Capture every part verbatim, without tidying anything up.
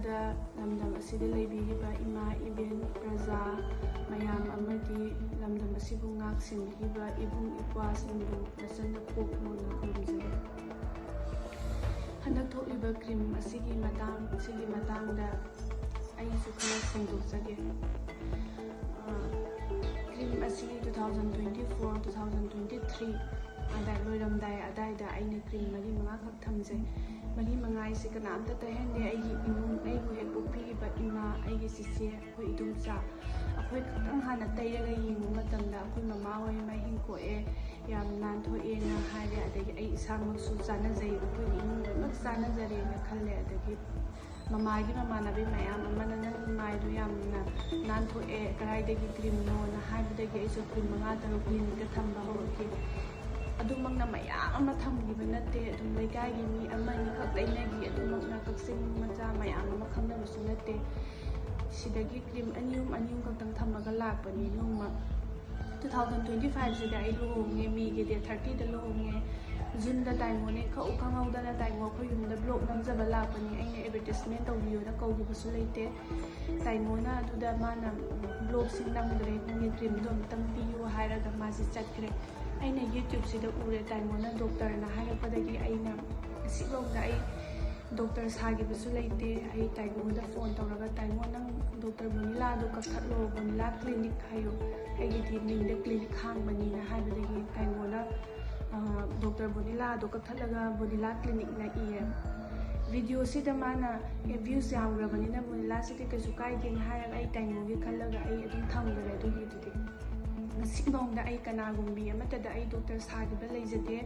ꯂꯝꯗꯝ ꯑꯁꯤꯗ ꯂꯩꯕꯤꯔꯤꯕ ꯏꯃꯥ ꯏꯕꯦꯟ ꯄ꯭ꯔꯖꯥ ꯃꯌꯥꯝ ꯑꯃꯗꯤ ꯂꯝꯗꯝ ꯑꯁꯤꯕꯨ ꯉꯥꯛ ꯁꯦꯟꯕꯤꯔꯤꯕ ꯏꯕꯨꯡ ꯏꯄ꯭ꯋꯥꯁꯤꯡꯕꯨ ꯅꯆꯟꯅ ꯄꯣꯛꯂꯨꯅ ꯈꯨꯔꯨꯝꯖꯔꯤ꯫ ꯍꯟꯗꯛ ꯊꯣꯛꯂꯤꯕ ꯀ꯭ꯔꯤꯝ ꯑꯁꯤꯒꯤ ꯃꯇꯥꯡ ꯑꯁꯤꯒꯤ ꯃꯇꯥꯡꯗ ꯑꯩꯁꯨ ꯈꯔ ꯐꯣꯡꯗꯣꯛꯆꯒꯦ꯫ ꯀ꯭ꯔꯤꯝ ꯑꯁꯤ two thousand twenty four, two thousand twenty three ꯑꯗ ꯂꯣꯏꯔꯝꯗꯥꯏ ꯑꯗꯥꯏꯗ ꯑꯩꯅ ꯀ꯭ꯔꯤꯝ ꯃꯔꯤ ꯃꯉꯥꯈꯛ ꯊꯝꯖꯩ꯫ ꯃꯔꯤ ꯃꯉꯥ ꯍꯥꯏꯁꯦ ꯀꯅꯥꯝꯇ ꯇꯩꯍꯟꯗꯦ꯫ ꯑꯩꯒꯤ ꯏꯃꯨꯡ, ꯑꯩꯕꯨ ꯍꯦꯛ ꯄꯣꯛꯄꯤꯔꯤꯕ ꯏꯃꯥ, ꯑꯩꯒꯤ ꯆꯤꯆꯦ, ꯑꯩꯈꯣꯏ ꯏꯗꯣꯝꯆꯥ, ꯑꯩꯈꯣꯏ ꯈꯛꯇꯪ ꯍꯥꯟꯅ ꯇꯩꯔꯒ ꯌꯦꯡꯕ ꯃꯇꯝꯗ ꯑꯩꯈꯣꯏ ꯃꯃꯥ ꯍꯣꯏ ꯃꯍꯤꯡ ꯀꯣꯛꯑꯦ, ꯌꯥꯝ ꯅꯥꯟꯊꯣꯛꯑꯦꯅ ꯍꯥꯏꯔꯦ꯫ ꯑꯗꯒꯤ ꯑꯩ ꯏꯁꯥꯃꯛꯁꯨ ꯆꯥꯟꯅꯖꯩ, ꯑꯩꯈꯣꯏꯒꯤ ꯏꯃꯨꯡ ꯂꯣꯏꯅꯃꯛ ꯆꯥꯟꯅꯖꯔꯦꯅ ꯈꯜꯂꯦ꯫ ꯑꯗꯒꯤ ꯃꯃꯥꯒꯤ ꯃꯃꯥꯟꯅꯕꯤ ꯃꯌꯥꯝ ꯑꯃꯅ "ꯅꯪꯒꯤ ꯃꯥꯏꯗꯣ ꯌꯥꯝꯅ ꯅꯥꯟꯊꯣꯛꯑꯦ, ꯀꯗꯥꯏꯗꯒꯤ ꯀ꯭ꯔꯤꯝꯅꯣꯅ" ꯍꯥꯏꯕꯗꯒꯤ ꯑꯩꯁꯨ ꯀ꯭ꯔꯤꯝ ꯃꯉꯥ ꯇꯔꯨꯛ ꯀ꯭ꯂꯤꯅꯤꯛꯇ ꯊꯝꯕ ꯍꯧꯔꯛꯈꯤ꯫ ꯑꯗꯨꯃꯛꯅ ꯃꯌꯥꯝ ꯑꯃ ꯊꯝꯈꯤꯕ ꯅꯠꯇꯦ, ꯑꯗꯨꯝ ꯂꯩꯀꯥꯏꯒꯤ ꯃꯤ ꯑꯃꯅꯤꯈꯛ ꯂꯩꯅꯈꯤ꯫ ꯑꯗꯨꯃꯛꯅ ꯀꯛꯆꯤꯡ ꯃꯆꯥ ꯃꯌꯥꯝ ꯑꯃ ꯈꯪꯅꯕꯁꯨ ꯅꯠꯇꯦ꯫ ꯁꯤꯗꯒꯤ ꯀ꯭ꯔꯤꯝ ꯑꯅꯤ ꯑꯍꯨꯝ, ꯑꯅꯤ ꯑꯍꯨꯝ ꯈꯛꯇꯪ ꯊꯝꯃꯒ ꯂꯥꯛꯄꯅꯤ ꯅꯣꯡꯃ꯫ Two thousand twenty five ꯁꯤꯗ ꯑꯩ ꯂꯨꯍꯣꯡꯉꯦ, ꯃꯦꯒꯤ date thirty ꯗ ꯂꯨꯍꯣꯡꯉꯦ꯫ ꯖꯨꯟꯗ ꯇꯥꯏꯉꯣꯅꯦ ꯈꯪꯎ ꯈꯪꯍꯧꯗꯅ ꯇꯥꯏꯉꯣ ꯑꯩꯈꯣꯏ ꯌꯨꯝꯗ vlog ꯅꯝꯖꯕ ꯂꯥꯛꯄꯅꯤ꯫ ꯑꯩꯅ advertisement ꯇꯧꯕꯤꯌꯣꯅ ꯀꯧꯈꯤꯕꯁꯨ ꯂꯩꯇꯦ꯫ ꯇꯥꯏꯉꯣꯅ ꯑꯗꯨꯗ ꯃꯥꯅ "vlogꯁꯤ ꯅꯝꯗ꯭ꯔꯦ, ꯅꯪꯒꯤ ꯀ꯭ꯔꯤꯝꯗꯣ ꯑꯝꯇꯪ ꯄꯤꯌꯨ" ꯍꯥꯏꯔꯒ ꯃꯥꯁꯤ ꯆꯠꯈ꯭ꯔꯦ꯫ ꯑꯩꯅ YouTubeꯁꯤꯗ ꯎꯔꯦ ꯇꯥꯏꯉꯣꯅ ꯗꯣꯛꯇꯔꯅ ꯍꯥꯏꯔꯛꯄꯗꯒꯤ꯫ ꯑꯩꯅ ꯉꯁꯤꯐꯥꯎꯗ ꯑꯩ ꯗꯣꯛꯇꯔ ꯁꯥꯈꯤꯕꯁꯨ ꯂꯩꯇꯦ꯫ ꯑꯩ ꯇꯥꯏꯉꯣꯗ ꯐꯣꯟ ꯇꯧꯔꯒ "ꯇꯥꯏꯉꯣ, ꯅꯪ ꯗꯣꯛꯇꯔ ꯕꯣꯅꯤꯂꯥꯗꯣ ꯀꯛꯊꯠꯂꯣ, ꯕꯣꯅꯤꯂꯥ ꯀ꯭ꯂꯤꯅꯤꯛ ꯍꯥꯏꯌꯣ, ꯑꯩꯒꯤꯗꯤ ꯃꯤꯡꯗ ꯀ꯭ꯂꯤꯅꯤꯛ ꯍꯥꯡꯕꯅꯤꯅ" ꯍꯥꯏꯕꯗꯒꯤ ꯇꯥꯏꯉꯣꯅ, ꯑ, ꯗꯣꯛꯇꯔ ꯕꯣꯅꯤꯂꯥꯗꯣ ꯀꯛꯊꯠꯂꯒ ꯕꯣꯅꯤꯂꯥ ꯀ꯭ꯂꯤꯅꯤꯛꯅ ꯏꯌꯦ꯫ ꯚꯤꯗꯤꯑꯣꯁꯤꯗ ꯃꯥꯅ "ꯑꯦ, views ꯌꯥꯝꯈ꯭ꯔꯕꯅꯤꯅ ꯕꯣꯅꯤꯂꯥꯁꯤꯗꯤ ꯀꯩꯁꯨ ꯀꯥꯏꯗꯦꯅ" ꯍꯥꯏꯔꯒ ꯑꯩ ꯇꯥꯏꯉꯣꯒꯤ ꯈꯜꯂꯒ ꯑꯩ ꯑꯗꯨꯝ ꯊꯝꯈ꯭ꯔꯦ ꯑꯗꯨꯒꯤꯗꯨꯗꯤ꯫ ꯉꯁꯤꯐꯥꯎꯗ ꯑꯩ ꯀꯅꯥꯒꯨꯝꯕꯤ ꯑꯃꯠꯇꯗ ꯑꯩ ꯗꯣꯛꯇꯔ ꯁꯥꯈꯤꯕ ꯂꯩꯖꯗꯦ꯫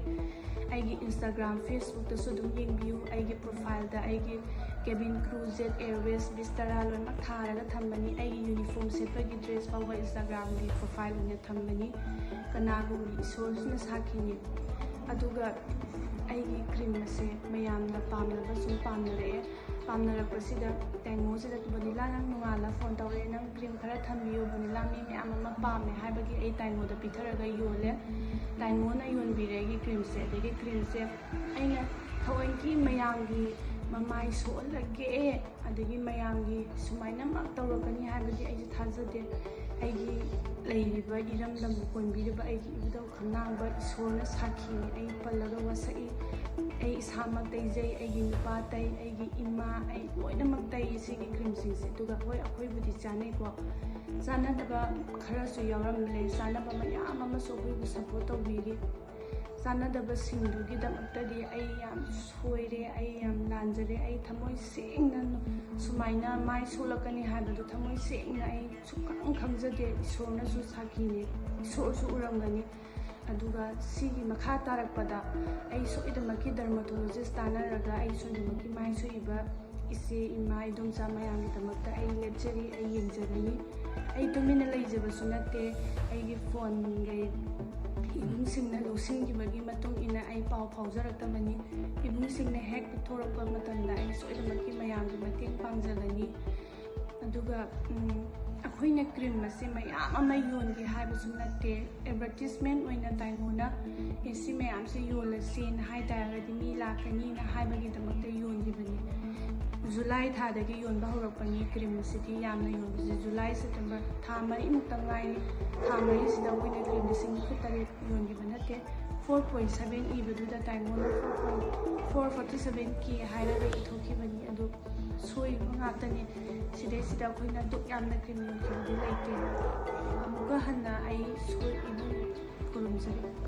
ꯑꯩꯒꯤ Instagram, Facebookꯇꯁꯨ ꯑꯗꯨꯝ ꯌꯦꯡꯕꯤꯌꯨ꯫ ꯑꯩꯒꯤ profileꯗ ꯑꯩꯒꯤ cabin crew Jet Airways, Vistara ꯂꯣꯏꯅꯃꯛ ꯊꯥꯔꯒ ꯊꯝꯕꯅꯤ꯫ ꯑꯩꯒꯤ uniform ꯁꯦꯠꯄꯒꯤ dress ꯐꯥꯎꯕ Instagramꯒꯤ profile ꯑꯣꯏꯅ ꯊꯝꯕꯅꯤ꯫ ꯀꯅꯥꯒꯨꯝꯕꯤ ꯏꯁꯣꯔꯁꯤꯅ ꯁꯥꯈꯤꯅꯤ꯫ ꯑꯗꯨꯒ ꯑꯩꯒꯤ ꯀ꯭ꯔꯤꯝ ꯑꯁꯦ ꯃꯌꯥꯝꯅ ꯄꯥꯝꯅꯕ ꯁꯨꯝ ꯄꯥꯝꯅꯔꯛꯑꯦ꯫ ꯄꯥꯝꯅꯔꯛꯄꯁꯤꯗ ꯇꯥꯏꯉꯣꯁꯤꯗ "ꯕꯣꯅꯤꯂꯥ, ꯅꯪ ꯅꯣꯡꯉꯥꯜꯂ ꯐꯣꯟ ꯇꯧꯔꯛꯑꯦ, ꯅꯪ ꯀ꯭ꯔꯤꯝ ꯈꯔ ꯊꯝꯕꯤꯌꯨ, ꯕꯣꯅꯤꯂꯥ ꯃꯤ ꯃꯌꯥꯝ ꯑꯃ ꯄꯥꯝꯃꯦ" ꯍꯥꯏꯕꯒꯤ ꯑꯩ ꯇꯥꯏꯉꯣꯗ ꯄꯤꯊꯔꯒ ꯌꯣꯜꯂꯦ꯫ ꯇꯥꯏꯉꯣꯅ ꯌꯣꯟꯕꯤꯔꯦ ꯑꯩꯒꯤ ꯀ꯭ꯔꯤꯝꯁꯦ꯫ ꯑꯗꯒꯤ ꯀ꯭ꯔꯤꯝꯁꯦ ꯑꯩꯅ ꯊꯑꯣꯏꯀꯤ ꯃꯌꯥꯝꯒꯤ ꯃꯃꯥꯏ ꯁꯣꯛꯍꯜꯂꯒꯦ, ꯑꯗꯒꯤ ꯃꯌꯥꯝꯒꯤ ꯁꯨꯃꯥꯏꯅꯃꯛ ꯇꯧꯔꯛꯀꯅꯤ ꯍꯥꯏꯕꯗꯤ ꯑꯩꯁꯨ ꯊꯥꯖꯗꯦ꯫ ꯑꯩꯒꯤ ꯂꯩꯔꯤꯕ ꯏꯔꯝꯗꯝꯕꯨ ꯀꯣꯟꯕꯤꯔꯤꯕ ꯑꯩꯒꯤ ꯏꯕꯨꯙꯧ ꯈꯝꯂꯥꯡꯕ ꯏꯁꯣꯔꯅ ꯁꯥꯈꯤꯅꯤ꯫ ꯑꯩ ꯄꯜꯂꯒ ꯋꯥꯁꯛꯏ꯫ ꯑꯩ ꯏꯁꯥꯃꯛ ꯇꯩꯖꯩ, ꯑꯩꯒꯤ ꯅꯨꯄꯥ ꯇꯩ, ꯑꯩꯒꯤ ꯏꯃꯥ, ꯑꯩ ꯂꯣꯏꯅꯃꯛ ꯇꯩ ꯁꯤꯒꯤ ꯀ꯭ꯔꯤꯝꯁꯤꯡꯁꯦ꯫ ꯑꯗꯨꯒ ꯍꯣꯏ, ꯑꯩꯈꯣꯏꯕꯨꯗꯤ ꯆꯥꯅꯩꯀꯣ, ꯆꯥꯅꯗꯕ ꯈꯔꯁꯨ ꯌꯥꯎꯔꯝꯂꯦ꯫ ꯆꯥꯅꯕ ꯃꯌꯥꯝ ꯑꯃꯁꯨ ꯑꯩꯈꯣꯏꯕꯨ ꯁꯞꯄꯣꯔꯠ ꯇꯧꯕꯤꯔꯤ꯫ ꯆꯥꯟꯅꯗꯕꯁꯤꯡꯗꯨꯒꯤꯗꯃꯛꯇꯗꯤ ꯑꯩ ꯌꯥꯝ ꯁꯣꯏꯔꯦ, ꯑꯩ ꯌꯥꯝ ꯂꯥꯟꯖꯔꯦ꯫ ꯑꯩ ꯊꯃꯣꯏ ꯁꯦꯡꯅ ꯁꯨꯃꯥꯏꯅ ꯃꯥꯏ ꯁꯣꯛꯂꯛꯀꯅꯤ ꯍꯥꯏꯕꯗꯨ ꯊꯃꯣꯏ ꯁꯦꯡꯅ ꯑꯩ ꯁꯨꯛꯈꯪ ꯈꯪꯖꯗꯦ꯫ ꯏꯁꯣꯔꯅꯁꯨ ꯁꯥꯈꯤꯅꯦ, ꯏꯁꯣꯔꯁꯨ ꯎꯔꯝꯒꯅꯤ꯫ ꯑꯗꯨꯒ ꯁꯤꯒꯤ ꯃꯈꯥ ꯇꯥꯔꯛꯄꯗ ꯑꯩ ꯁꯣꯏꯗꯅꯃꯛꯀꯤ ꯗꯔꯃꯥꯇꯣꯂꯣꯖꯤꯁ ꯇꯥꯟꯅꯔꯒ ꯑꯩ ꯁꯣꯏꯗꯅꯃꯛꯀꯤ ꯃꯥꯏ ꯁꯣꯛꯏꯕ ꯏꯆꯦ, ꯏꯃꯥ, ꯏꯗꯣꯝꯆꯥ ꯃꯌꯥꯝꯒꯤꯗꯃꯛꯇ ꯑꯩ ꯂꯦꯞꯆꯔꯤ, ꯑꯩ ꯌꯦꯡꯖꯒꯅꯤ꯫ ꯑꯩ ꯇꯨꯃꯤꯟꯅ ꯂꯩꯖꯕꯁꯨ ꯅꯠꯇꯦ꯫ ꯑꯩꯒꯤ ꯐꯣꯟꯒꯤ ꯏꯕꯨꯡꯁꯤꯡꯅ ꯂꯧꯁꯤꯟꯈꯤꯕꯒꯤ ꯃꯇꯨꯡ ꯏꯟꯅ ꯑꯩ ꯄꯥꯎ ꯐꯥꯎꯖꯔꯛꯇꯕꯅꯤ꯫ ꯏꯕꯨꯡꯁꯤꯡꯅ ꯍꯦꯛ ꯄꯤꯊꯣꯔꯛꯄ ꯃꯇꯝꯗ ꯑꯩ ꯁꯣꯏꯗꯅꯃꯛꯀꯤ ꯃꯌꯥꯝꯒꯤ ꯃꯇꯦꯡ ꯄꯥꯡꯖꯒꯅꯤ꯫ ꯑꯗꯨꯒ, ꯎꯝ, ꯑꯩꯈꯣꯏꯅ ꯀ꯭ꯔꯤꯝ ꯑꯁꯦ ꯃꯌꯥꯝ ꯑꯃ ꯌꯣꯟꯒꯦ ꯍꯥꯏꯕꯁꯨ ꯅꯠꯇꯦ꯫ ꯑꯦꯗꯚꯔꯇꯤꯁꯃꯦꯟ ꯑꯣꯏꯅ ꯇꯥꯏꯉꯣꯅ, "ꯑꯦ, ꯁꯤ ꯃꯌꯥꯝꯁꯦ ꯌꯣꯜꯂꯁꯦꯅ ꯍꯥꯏ ꯇꯥꯔꯒꯗꯤ ꯃꯤ ꯂꯥꯛꯀꯅꯤꯅ" ꯍꯥꯏꯕꯒꯤꯗꯃꯛꯇ ꯌꯣꯟꯈꯤꯕꯅꯤ꯫ ꯖꯨꯂꯥꯏ ꯊꯥꯗꯒꯤ ꯌꯣꯟꯕ ꯍꯧꯔꯛꯄꯅꯤ ꯀ꯭ꯔꯤꯝ ꯑꯁꯤꯗꯤ꯫ ꯌꯥꯝꯅ ꯌꯣꯟꯕꯁꯦ ꯖꯨꯂꯥꯏ, ꯁꯦꯞꯇꯦꯝꯕꯔ ꯊꯥ ꯃꯔꯤꯃꯨꯛꯇ ꯉꯥꯏꯔꯤ꯫ ꯊꯥ ꯃꯔꯤꯁꯤꯗ ꯑꯩꯈꯣꯏꯅ ꯀ꯭ꯔꯤꯝ ꯂꯤꯁꯤꯡ ꯅꯤꯐꯨ ꯇꯔꯦꯠ ꯌꯣꯟꯈꯤꯕ ꯅꯠꯇꯦ꯫ Four point seven ꯏꯕꯗꯨꯗ ꯇꯥꯏꯉꯣꯟꯅ four point four forty seven K ꯍꯥꯏꯔꯒ ꯏꯊꯣꯛꯈꯤꯕꯅꯤ꯫ ꯑꯗꯨ ꯁꯣꯏꯕ ꯉꯥꯛꯇꯅꯤ꯫ ꯁꯤꯗꯩꯁꯤꯗ ꯑꯩꯈꯣꯏꯅ ꯗꯨꯛ ꯌꯥꯝꯅ ꯀ꯭ꯔꯤꯝ ꯌꯣꯟꯈꯤꯕꯗꯤ ꯂꯩꯇꯦ꯫ ꯑꯃꯨꯛꯀ ꯍꯟꯅ ꯑꯩ ꯁꯣꯏ ꯏꯕꯨꯡ ꯈꯨꯔꯨꯝꯖꯔꯤ꯫